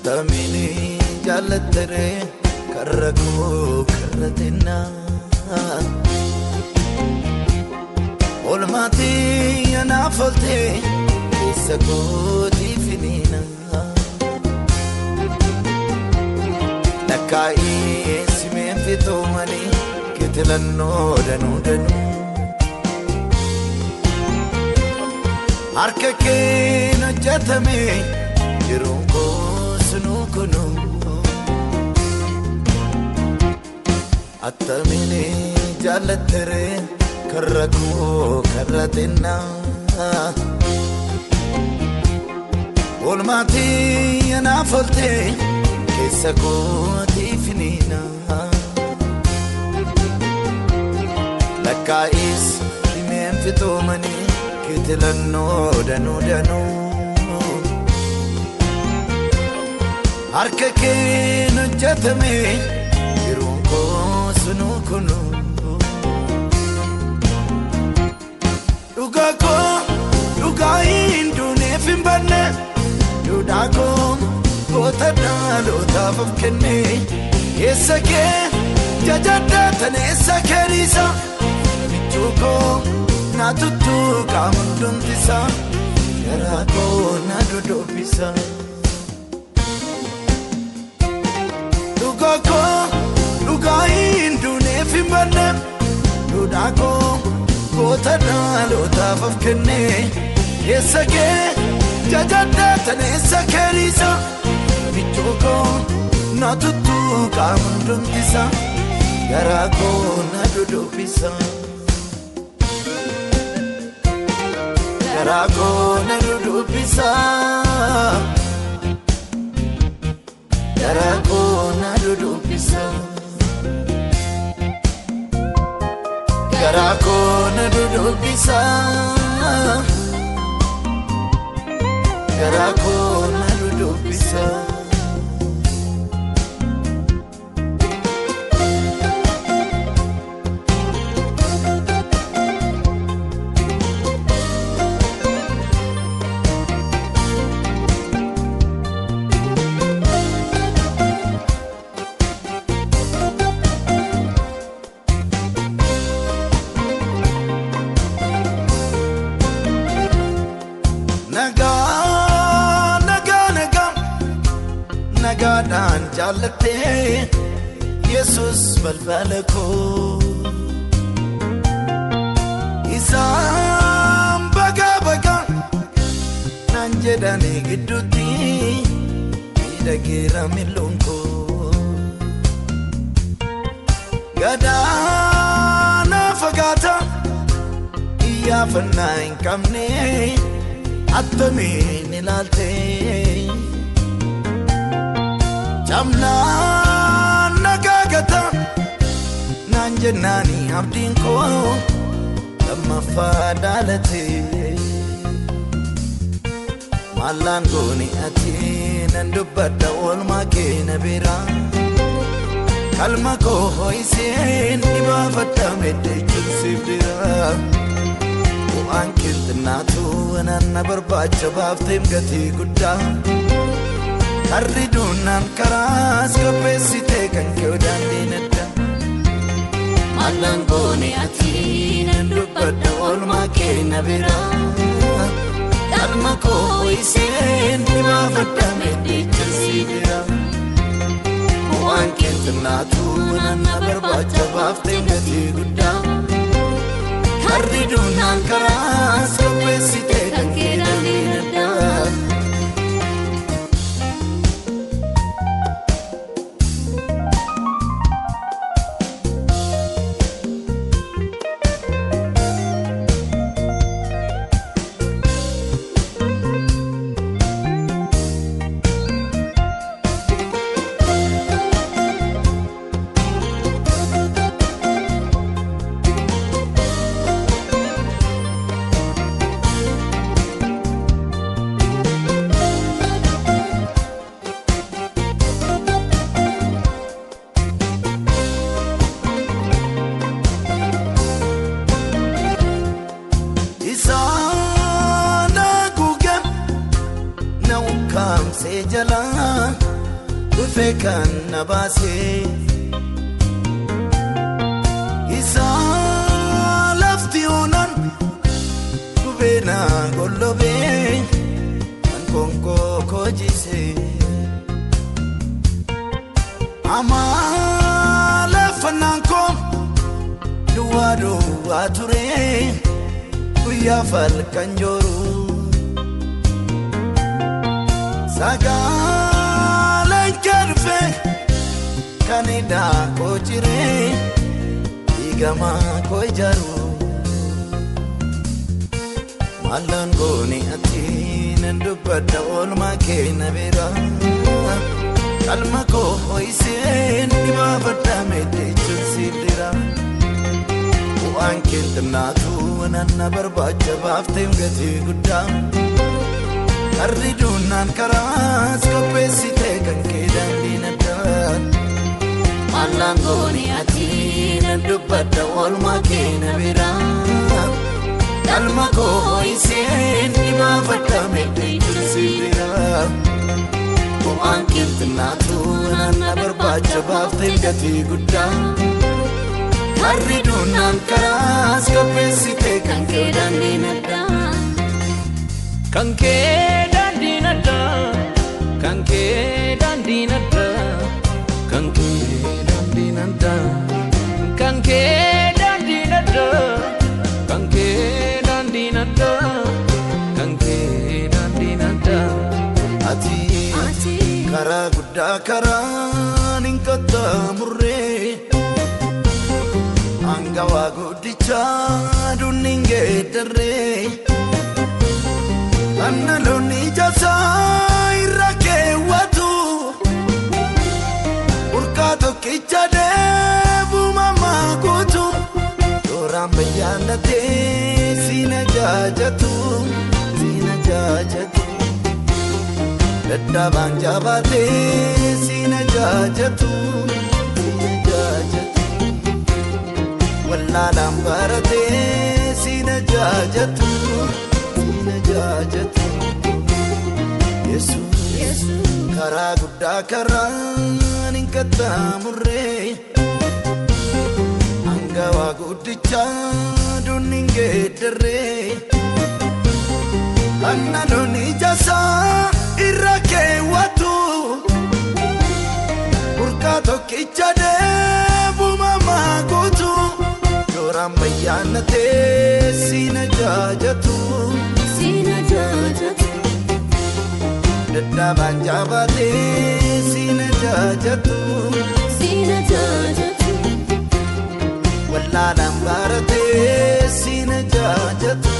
Attamini jaalattere karra koo karra xinnaa. Olmaatii anaaf ooltee keessa kootii finiina. Lakkaa'ee simeen fixuu malee kitilannoo danuu danuu. Harka keen hojjetame jiruun koo sunuu kunuu. Attamini jaalattere karra koo karra xinnaa. Olmaatii anaaf ooltee keessa kootii finiina. Lakkaa'is dhimeen fixoomanii kitilannoo danuu danuu. Harka keen hojjetame jiruun koo sunuu kunuu. Dhugaa koo dhugaa hin duuneef hin banne duudhaa koo goota dhalootaaf of kenne keessa kee jajaddaa taneessa keeriisa michuu koo na tuttuu qaama hundumtisa garaa koo na dodobbisa. Dhugaa koo dhugaa hin duuneef hin banne duudhaa koo goota dhalootaaf of kenne keessa kee jajaddaa taneessa keeriisa michuu koo na tuttuu qaama hundumtisa garaa koo na dodobbisa. Garaa koo na dodobbisa. Garaa koo na dodobbisa. Garaa koo na dodobbisa. Garaa koo na dodobbisa. Nagaa nagaa nagaa nagaadhaan jaallattee Yesus balbala koo. Isaan bagaa bagaa naan jedhanii gidduutti miidhageera miilloon koo. Gadaana fagaata iyyaafannaa hin qabne attamiin ilaalte. Camnaan nagaa gata naan jennaani abdiin koo lammaffaa daalate. Maallaan goone ati nan dubbadha oolmaa kee na bira. Kalma koo ho'iseen dhibaafadha meddeechuun siif dira. Bu'aan qinxinnaatu anaan na barbaacha baafteem gatii guddaa. Karri duunaan karaas qopheessitee kan kee daandiin adda. Maallaan goone ati nan dubbadha oolmaa kee na bira. Kalma koo ho'iseen dhibaafadha meddeechuun siif dira. Bu'aan qinxinnaatu anaan na barbaacha baafteem gatii guddaa. Karri duunaan karaas qopheessitee kan kee daandiin addaa. Isaan haguugee na ukkaamsee jalaa Dhufe kan na baase Isaa lafti oonan gubee na gollobee kan konkoo koojise Amaa lafannaan koo duwwaa duwwaa ture guyyaa falkan jooru Sagaaleen kee dhufe kan hidhaa koo jiree dhiigamaa koo ijaaru Maallaan gooni ati nan dubbadha oolmaa kee na bira Qalma koo ho'iseen dhibaafadha meeddeechuun siidira Bu'aan kee xinnaatu nan na barbaacha baafteem gatii guddaa Karri duunaan karaas qopheessitee kan kee daandiin addaa Maallaan gooni ati nan dubbadha oolmaa kee na bira Qalma koo ho'iseen dhibaafadha meeddeechuun siidira Bu'aan kee xinnaatu nan na barbaacha baafteem gatii guddaa Karri duunaan karaas qopheessitee kan kee daandiin addaa Kan kee daandiin addaa, kan kee daandiin addaa, kan kee daandiin addaa, kan kee daandiin addaa, kan kee daandiin addaa, kan kee daandiin addaa. Ati karaa guddaa karaan hin qaxxaamurree Hangawaa guddichaa dunni hin geeddarree Anna lolli jasaa irra keewwatu Burqaa tokkicha deebu mamaa guutu Tooraan bayyaandatee siina jaajatu siina jaajatu Dadhabaan jabaatee siina jaajatu siina jaajatu Wallaalaan baratee siina jaajatu siina jaajatu Yesuus karaa guddaa karaan hin qaxxaamurree Hangawaa guddichaa dunni hin geeddarree Anna lolli jasaa irra keewwatu Burqaa tokkicha deebu mamaa guutu Tooraan bayyaanatee siina jaajatu Siina jaajatu Dadhabaan jabaatee siina jaajatu Siina jaajatu Wallaalaan baratee siina jaajatu